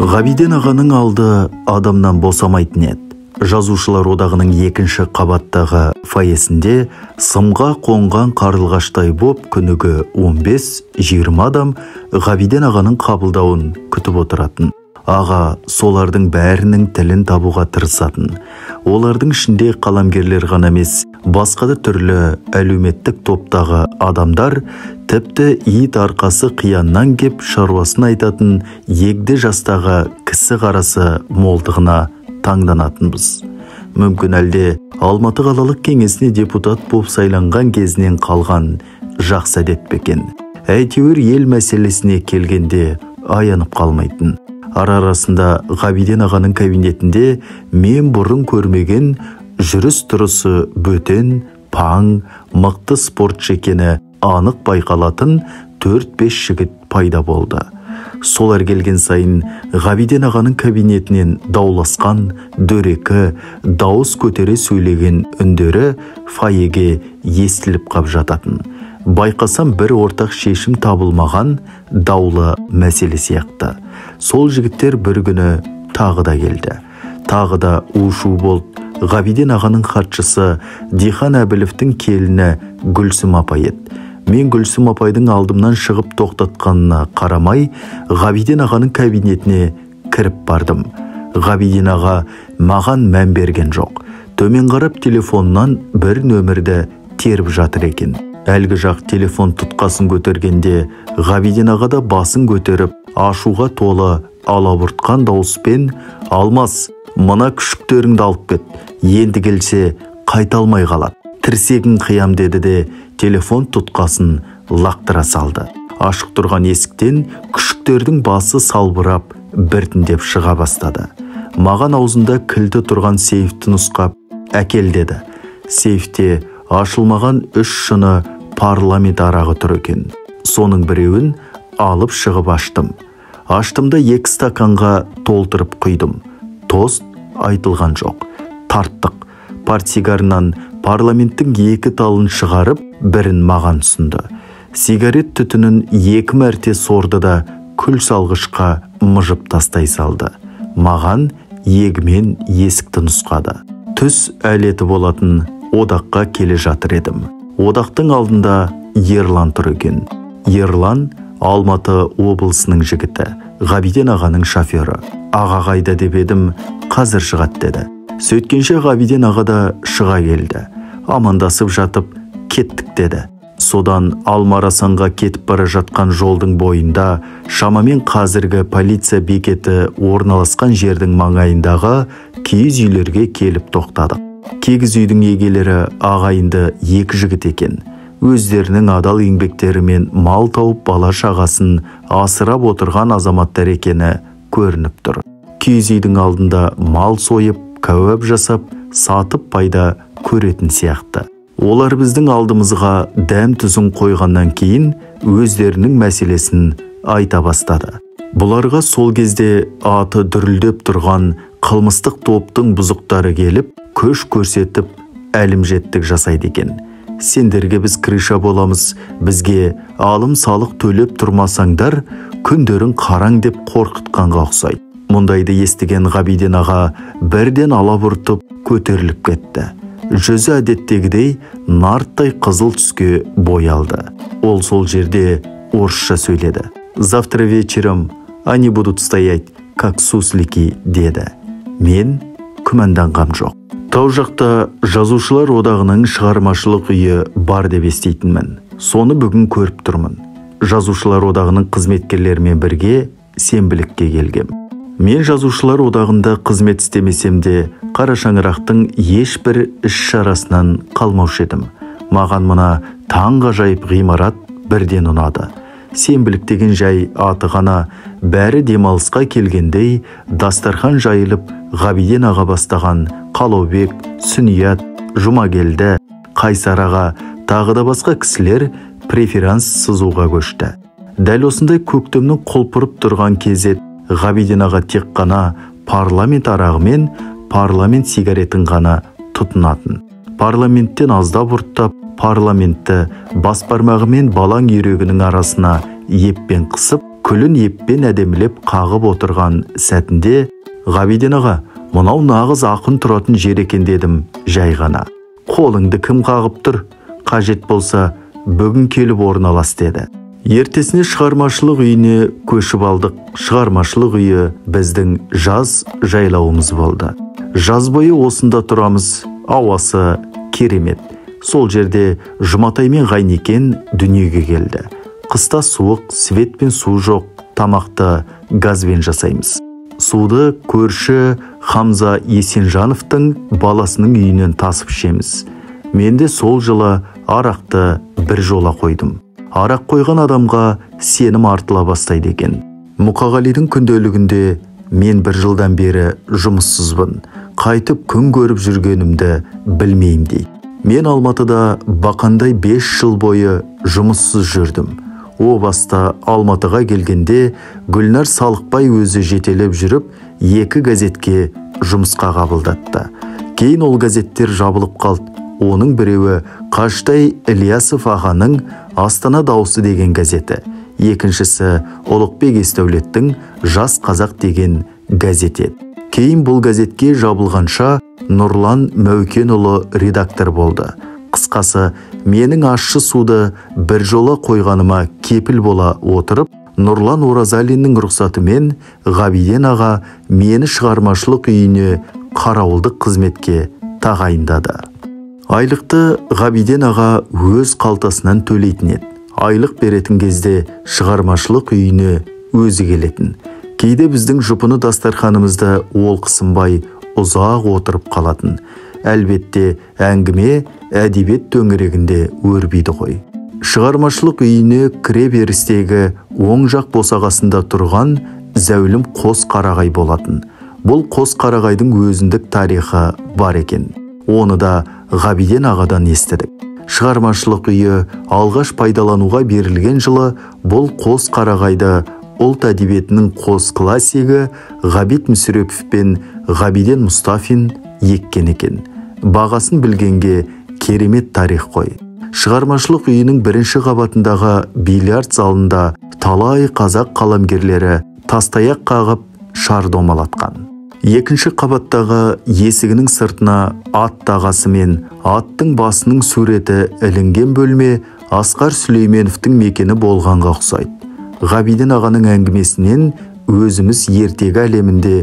Ғабиден ағаның алды адамнан босамайтын еді. Жазушылар одағының екінші қабаттағы фойесінде сымға қонған қарлығаштай боп күнігі 15-20 адам Ғабиден ағаның қабылдауын күтіп отыратын. Аға солардың бәрінің тілін табуға тырысатын. Олардың ішінде қаламгерлер ғана емес, басқа да түрлі әлеуметтік топтағы адамдар, тіпті ит арқасы қияннан кеп шаруасын айтатын егде жастағы кісі қарасы молдығына таңданатынбыз. Мүмкін әлде Алматы қалалық кеңесіне депутат боп сайланған кезінен қалған жақсы әдет пе екен. Әйтеуір ел мәселесіне келгенде аянып қалмайтын. Ара арасында Ғабиден ағаның кабинетінде мен бұрын көрмеген жүріс-тұрысы бөтен, паң, мықты спортшы екені анық байқалатын 4-5 жігіт пайда болды. Солар келген сайын Ғабиден ағаның кабинетінен дауласқан, дөрекі, дауыс көтере сөйлеген үндері фойеге естіліп қап жататын. Байқасам бір ортақ шешім табылмаған даулы мәселе сияқты. Сол жігіттер бір күні тағы да келді. Тағы да у-шу болды. Ғабиден ағаның хатшысы Дихан Әбіловтің келіні Гүлсім апай еді. Мен Гүлсім апайдың алдымнан шығып тоқтатқанына қарамай, Ғабиден ағаның кабинетіне кіріп бардым. Ғабиден аға маған мән берген жоқ. Төмен қарап телефоннан бір нөмірді теріп жатыр екен. Әлгі жақ телефон тұтқасын көтергенде Ғабиден аға да басын көтеріп, ашуға толы алабұртқан дауыспен: «Алмас, мына күшіктеріңді алып кет, енді келсе қайта алмай қалады, тірсегін қиям», деді де телефон тұтқасын лақтыра салды. Ашық тұрған есіктен күшіктердің басы салбырап біртіндеп шыға бастады. Маған аузында кілті тұрған сейфті нұсқап, «Әкел», деді. Сейфте ашылмаған 3 шыны парламент арағы тұр екен. Соның біреуін алып шығып аштым. Аштым да 2 стаканға толтырып құйдым. Тост айтылған жоқ. Тарттық. Портсигарынан парламенттің 2 талын шығарып, бірін маған ұсынды. Сигарет түтінін 2 мәрте сорды да күл салғышқа мыжып тастай салды. Маған егімен есікті нұсқады. Түс әлеті болатын одаққа келе жатыр едім. Одақтың алдында Ерлан тұр екен. Ерлан Алматы облысының жігіті, Ғабиден ағаның шофері. Аға қайда деп едім, қазір шығады деді. Сөйткенше Ғабиден аға да шыға келді. Амандасып жатып, кеттік деді. Содан Алмарасанға кетіп бара жатқан жолдың бойында, шамамен қазіргі полиция бекеті орналасқан жердің маңайындағы киіз үйлерге келіп тоқтадық. Киіз үйдің егелері ағайынды 2 жігіт екен. Өздерінің адал еңбектерімен мал тауып бала шағасын асырап отырған азаматтар екені көрініп тұр. Киіз үйдің алдында мал сойып, кәуап жасап, сатып пайда көретін сияқты. Олар біздің алдымызға дәм тұзын қойғаннан кейін өздерінің мәселесін айта бастады. Бұларға сол кезде аты дүрілдеп тұрған қылмыстық топтың бұзықтары келіп, күш көрсетіп әлімжеттік жасайды екен. Сендерге біз крыша боламыз, бізге алым салық төлеп тұрмасаңдар, күндерің қараң деп қорқытқанға ұқсайды. Мұндайды естіген Ғабиден аға бірден алабұртып көтеріліп кетті. Жүзі әдеттегідей нарттай қызыл түске боялды. Ол сол жерде орысша сөйледі. «Завтра вечером они будут стоять, как суслики», деді. Мен күмәнданғам жоқ. Тау жақта Жазушылар одағының шығармашылық үйі бар деп еститінмін. Соны бүгін көріп тұрмын. Жазушылар одағының қызметкерлерімен бірге сенбілікке келгем. Мен Жазушылар одағында қызмет істемесем де, қара шаңырақтың ешбір іс-шарасынан қалмаушы едім. Маған мына таңғажайып ғимарат бірден ұнады. Сенбілік деген жай аты ғана, бәрі демалысқа келгендей дастархан жайылып, Ғабиден аға бастаған Қалаубек, Сүният, Жұмагелді, Қайсар аға, тағы да басқа кісілер преферанс сызуға көшті. Дәл осындай көктемнің құлпырып тұрған кезі Ғабиден аға тек қана парламент арағымен парламент сигаретін ғана тұтынатын. Парламенттен аздап ұрттап, парламентті бас бармағымен балаң үйрегінің арасына еппен қысып, Күлін еппен әдемілеп қағып отырған сәтінде, «Ғабиден аға, мынау нағыз ақын тұратын жер екен» дедім жай ғана. «Қолыңды кім қағып тұр? Қажет болса, бүгін келіп орналас» деді. Ертесіне шығармашылық үйіне көшіп алдық. Шығармашылық үйі біздің жаз жайлауымыз болды. Жаз бойы осында тұрамыз, ауасы керемет. Сол жерде Жұматай мен Ғайнекен дүниеге келді. Қыста суық, свет пен су жоқ, тамақты газбен жасаймыз. Суды көрші Хамза Есенжановтың баласының үйінен тасып ішеміз. Мен де сол жылы арақты бір жола қойдым. Арақ қойған адамға сенім артыла бастайды екен. Мұқағалидың күнделігінде мен бір жылдан бері жұмыссызбын, қайтып күн көріп жүргенімді білмеймін дейді. Мен Алматыда бақандай 5 жыл бойы жұмыссыз жүрдім. О баста Алматыға келгенде Гүлнар Салықбай өзі жетелеп жүріп, 2 газетке жұмысқа қабылдатты. Кейін ол газеттер жабылып қалды. Оның біреуі Қажытай Ілиясов ағаның Астана дауысы деген газеті, екіншісі Ұлықбек Есдәулеттің Жас қазақ деген газеті. Кейін бұл газетке жабылғанша Нұрлан Мәукенұлы редактор болды. Қысқасы, менің ащы суды бір жола қойғаныма кепіл бола отырып, Нұрлан Оразалиннің рұқсатымен Ғабиден аға мені шығармашылық үйіне қарауылдық қызметке тағайындады. Айлықты Ғабиден аға өз қалтасынан төлейтін еді. Айлық беретін кезде шығармашылық үйіне өзі келетін. Кейде біздің жұпыны дастарханымызда ол қысымбай ұзақ отырып қалатын. Әлбетте, әңгіме әдебиет төңірегінде өрбиді ғой. Шығармашылық үйіне кіре берістегі оң жақ босағасында тұрған зәулім қос қарағай болатын. Бұл қос қарағайдың өзіндік тарихы бар екен. Оны да Ғабиден ағадан естідік. Шығармашылық үйі алғаш пайдалануға берілген жылы бұл қос қарағайды ұлт әдебиетінің қос классигі Ғабит Мүсірепов пен Ғабиден Мұстафин еккен екен. Бағасын білгенге керемет тарих қой. Шығармашылық үйінің бірінші қабатындағы бильярд залында талай қазақ қаламгерлері тастаяқ қағып шар домалатқан. Екінші қабаттағы есігінің сыртына ат тағасы мен аттың басының суреті ілінген бөлме Асқар Сүлейменовтің мекені болғанға ұқсайды. Ғабиден ағаның әңгімесінен өзіміз ертегі әлемінде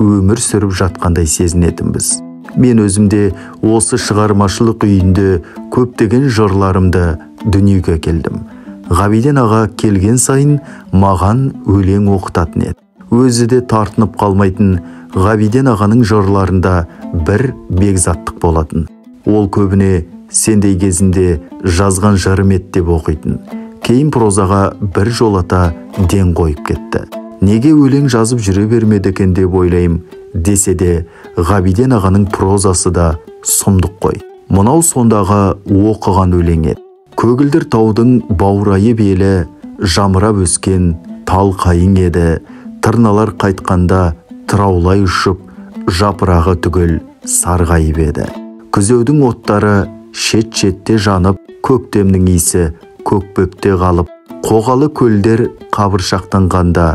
өмір сүріп жатқандай сезінетінбіз. Мен өзімде осы шығармашылық үйінде көптеген жырларымды дүниеге келдім. Ғабиден аға келген сайын маған өлең оқытатын еді. Өзі де тартынып қалмайтын Ғабиден ағаның жырларында бір бекзаттық болатын. Ол көбіне сендей кезінде жазған жырым еді деп оқитын. Кейін прозаға бір жолата ден қойып кетті. Неге өлең жазып жүре бермеді екен деп ойлаймын, десе де Ғабиден ағаның прозасы да сұмдық қой. Мынау сондағы оқыған өлең еді. Көгілдір таудың баурайы белі, жамырап өскен тал қайың еді. Тырналар қайтқанда тыраулай ұшып, жапырағы түгел сарғайып еді. Күзеудің оттары шет-шетте жанып, көктемнің иісі көкпекте қалып, қоғалы көлдер қабыршақтанғанда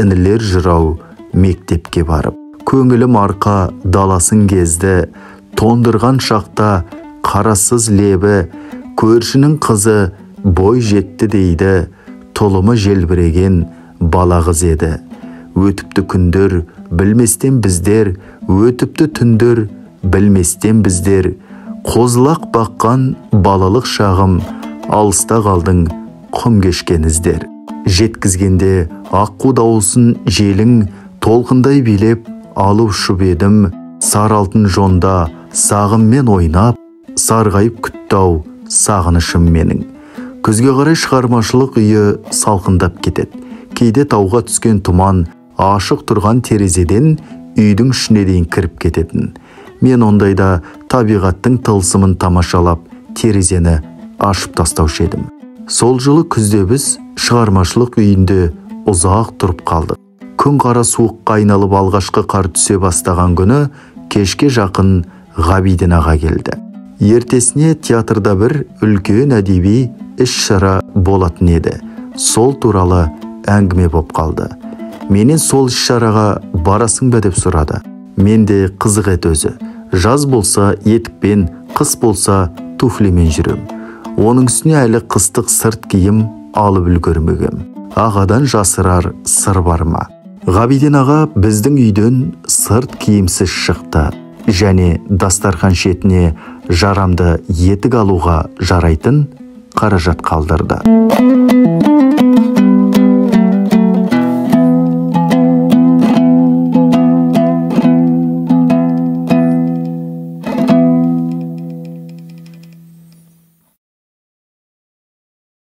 інілер жырау мектепке барып. Көңілім арқа даласын кезді, тондырған шақта қарасыз лебі, көршінің қызы бой жетті дейді, тұлымы желбіреген бала қыз еді. Өтіпті күндер, білместен біздер, өтіпті түндер, білместен біздер. Қозылақ баққан балалық шағым, алыста қалдың құм кешкен іздер. Жеткізгенде аққу дауысын желің, толқындай билеп алып ұшып едім. Сары алтын жонда сағыммен ойнап, сарғайып күтті-ау сағынышым менің. Күзге қарай шығармашылық үйі салқындап кетеді. Кейде тауға түскен тұман ашық тұрған терезеден үйдің ішіне дейін кіріп кететін. Мен ондайда табиғаттың тылсымын тамашалап, терезені ашып тастаушы едім. Сол жылы күзде біз шығармашылық үйінде ұзақ тұрып қалдық. Күн қара суыққа айналып алғашқы қар түсе бастаған күні кешке жақын Ғабиден аға келді. Ертесіне театрда бір үлкен әдеби іс-шара болатын еді. Сол туралы әңгіме боп қалды. Менен сол іс-шараға барасың ба деп сұрады. Мен де қызық ет өзі. Жаз болса етікпен, қыс болса туфлимен жүрем. Оның үстіне әлі қыстық сырт киім алып үлгермегем. Ағадан жасырар сыр бар ма? Ғабиден аға біздің үйден сырт киімсіз шықты және дастархан шетіне жарамды етік алуға жарайтын қаражат қалдырды.